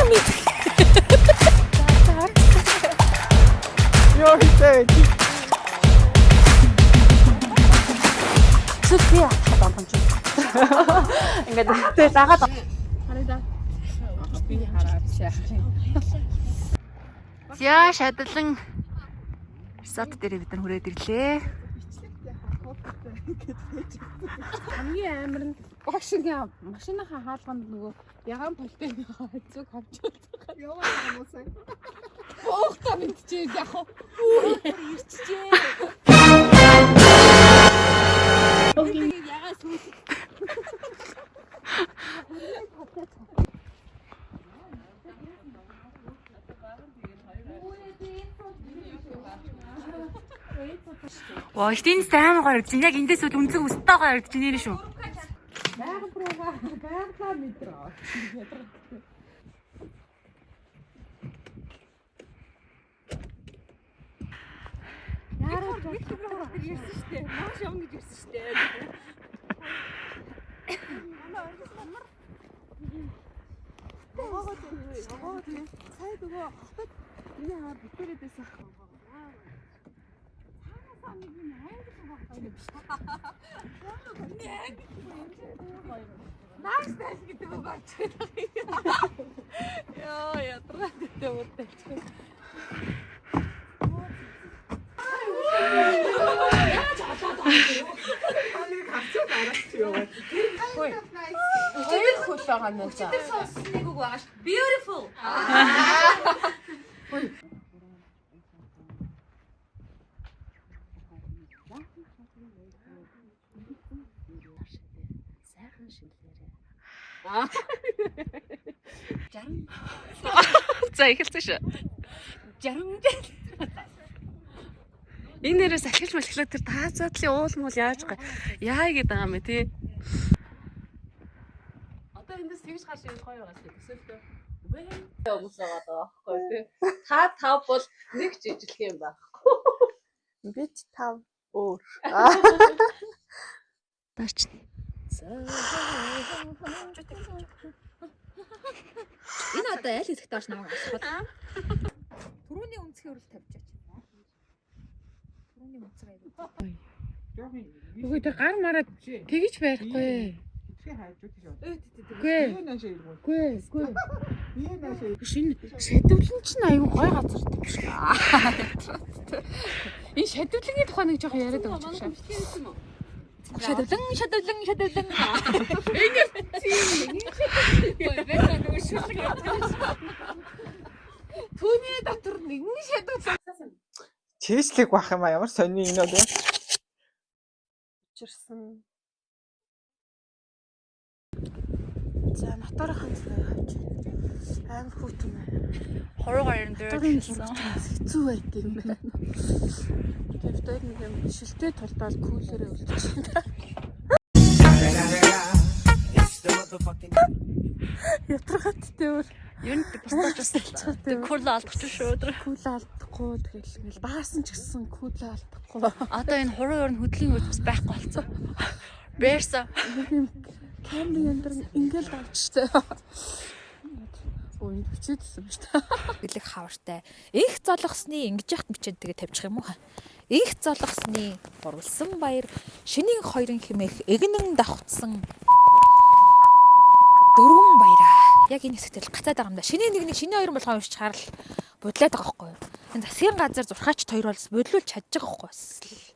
минь. Йоо хитээ. Эсвэл би атах донтон чи. Ингээд тэгээ дагаад Би хараад сайхан. За шадлан resort дээр бид нар хүрээд ирлээ. Хамгийн амар нь багшийн машиныхаа хаалганд нөгөө ягаан полтеныхаа зүг хавчуулсан. Яваа юм уу сайн? Боохта мэдчихээ яг уу. Ирчихээ. Ягаан сүүл. Ваа, ихт энэ амар гоё харагдаж байна. Яг эндээс үл үнцэг өстэй гоё харагдаж байна нэр шүү. Байгаль руугаа байгалаа мэдрээ. Яараа ирсэн шүү дээ. Маш явна гэж ирсэн шүү дээ. Сая нөгөө хотод миний хаа бүтээрээд байсан. Цаанаасаа нэг юм англи байгаа юм биш. Миний англи юм. Nice nice гэдэг үг авч байгаа. Йоо, ядраа гэдэг үг тавьчих. Хоёр хөл байгаа нь за. Тэр сонссон нэг үг байгаа ш. Beautiful. Сайхан шинэлээрээ. За эхэлсэн шүү. 60 Энэ нэрээс ахилж мэлхлээ тэр таацаадлын уул муул яаж гай яа гэдэг байгаа юм бэ тий. Одоо эндээс тэгж гарч ирэх гоё байгаа шүү. Төсөөлтөө. Хүмүүс байгаа байхгүй тий. Та тав бол нэг ч ижлэх юм байхгүй. Бид тав өөр. Даач. Энэ одоо аль хэсэгт орж намайг асах вэ? Түрүүний үнцгийн өрөл тавьчихаач. Түрүүний үнцэг айгүй. Үгүй тэр гар мараа тэгж барихгүй. Үгүй. Үгүй. Үгүй. Биш энэ шадивлан чинь аюу гой газар юм шиг. Энэ шадивлангийн тухай нэг жоохон яриад байгаа юм шиг. Шадвлан, шадвлан, шадвлан. Түүний дотор нэгэн шатуу Чийслэг бах юм а ямар сони энэ бол. учирсан. За моторын зүг авч байна. Амар хүүтэн байна. Хуруугаар юм Моторын зурагч бас хэцүү байт юм байна. Тэгээд хоёр нэг юм шилтэй тулдаал кулерээ үлдчихсэн. Ятрахат тэр Ер нь бусдаач бас тэр кул алдчих шүү өдөр. кул алдахгүй тэгэл ингээл баасан ч гэсэн кул алдахгүй. Одоо энэ хуруу ер нь хөдлийн үйл бас байхгүй болсон. Бэрса. Нэг юм камерын өндөр ингээл авчтай. Өө энэ бичээдсэн ба шүү дээ. Бэлэг хавартай. Инх золгосны ингэж яхад бичээд тэгээ тавьчих юм уу? Инх золгосны гурвалсан баяр, шинийн хоёрын химэх эгнэн давхцсан дөрвөн баяраа. Яг энэ хэсэгт л гацаад байгаа юм да. Шинийн нэг нэг шинийн хоёр болгоо уншиж харал будлаад байгаа байхгүй юу? Энэ засгийн газар зурхаач хоёр бол бодлуулж чадж байгаа байхгүй юу?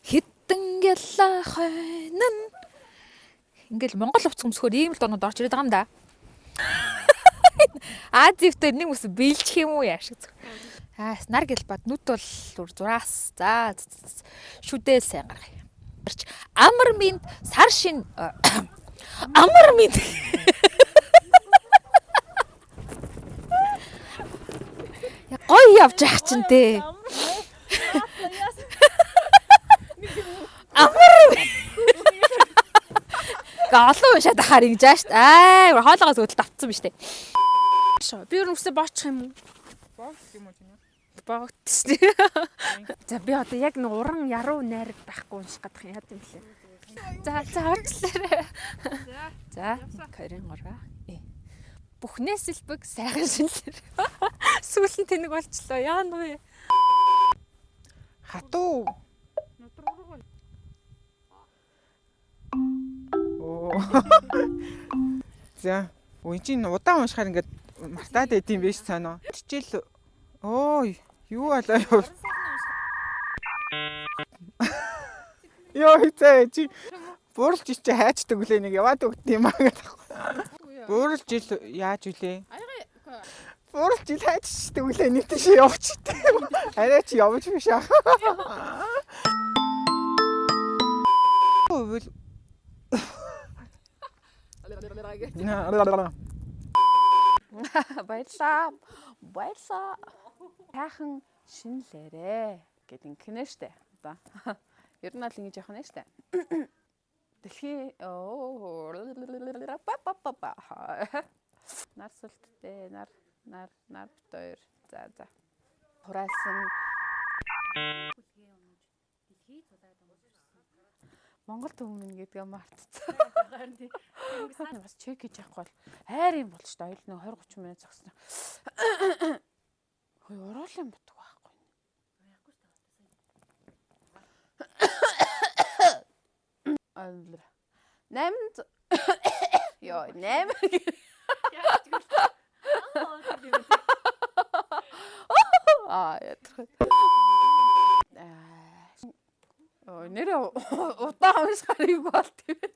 Хитэн гялла хойнон Ингээл Монгол хувцас өмсөхөөр ийм л дорнод орж ирээд байгаа юм да. Азивтэй нэг ус биелчих юм уу яашиг зүг. Аа нар гэл бад нүд бол зүр зураас. За шүдэл сайн гаргая. Амар минь сар шин амар минь Я гоё явж ах чинь те. Амар Гэ олон уншаад ахаар ингэж ааш. Аа хоолоогоос үүдэл давтсан биз дээ. Шоо. Би ер нь үсээ боочих юм уу? Боох юм уу чиний? Боогдчихсон. За би одоо яг нэг уран яруу найраг байхгүй унших гэдэг юм яд юм блэ. За за уучлаарай. За 1 2 3. Э. Бүхнээс элбэг сайхан шинэлэр. Сүүл нь тэнэг болчлоо. Яана вэ? Хатуу. Оо. За, үн чинь удаан уншихаар ингээд мартаад байд юм биш цаана. Хичээл оо юу болоо юу. Йоо хизээ чи бууралж ич хайчдаг үлээ нэг яваад өгд юм аа гэдэг. Бууралж ил яаж үлээ? Бууралж ил хайчдаг үлээ нэг тийш явчихдаг. Арай чи явж биш аа. Үл. Баярлаа. Баярлаа. Сайхан шинэлээрээ гэд ингэнэ штэ. Одоо. Ер нь бол ингэж явах нэ штэ. Дэлхийн оо па па па па. Нар сүлттэй нар нар нар бит хоёр. За за. Хураасан Монгол түмэн гэдгээ мартцсан. Бас чек хийж явахгүй бол хайр юм бол ч ойл нэг 20 30 минут зогсно. Хөөе уруулын бутг байхгүй. Нэ. 8 Йоо 8 Аа ятрах. Аа. Оо нэр удаан уншихаар юу болт юм бэ?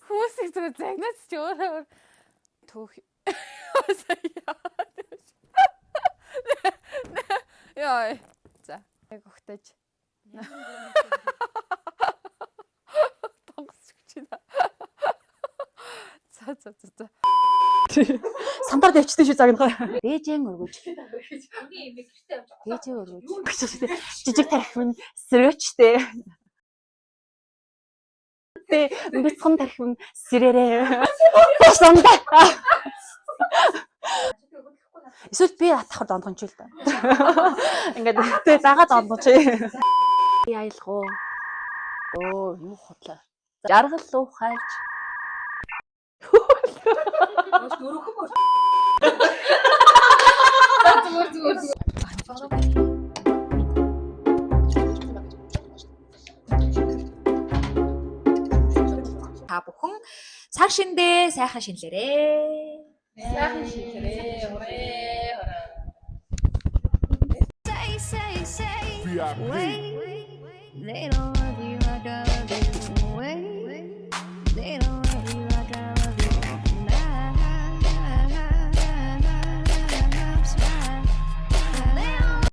Хүмүүсийг зүгээр загнаад чи өөрөө өөр түүх. Яа. За. Яг өгтөж. Тонгос гэж байна. За за за за. Самбар тавьчихдээ шүү загнахаа. Бээжэн өргөж. Бээжэн өргөж. Жижиг тархи минь сэрөөчтэй. Тэ бяцхан тархи минь сэрээрээ. Босондоо. Эсвэл би атахар дондгонч л да. Ингээд тэ дагаа дондгонч. Аялгуу. Өө юу худлаа. Жаргал уу хайлж. Зүгээр зүгээр зүгээр. Та бүхэн сар шиндээ сайхан шинэлээрээ. Сайхан шинэлээ. Хурээ хураа. Say, say, say. Wait, they don't love you.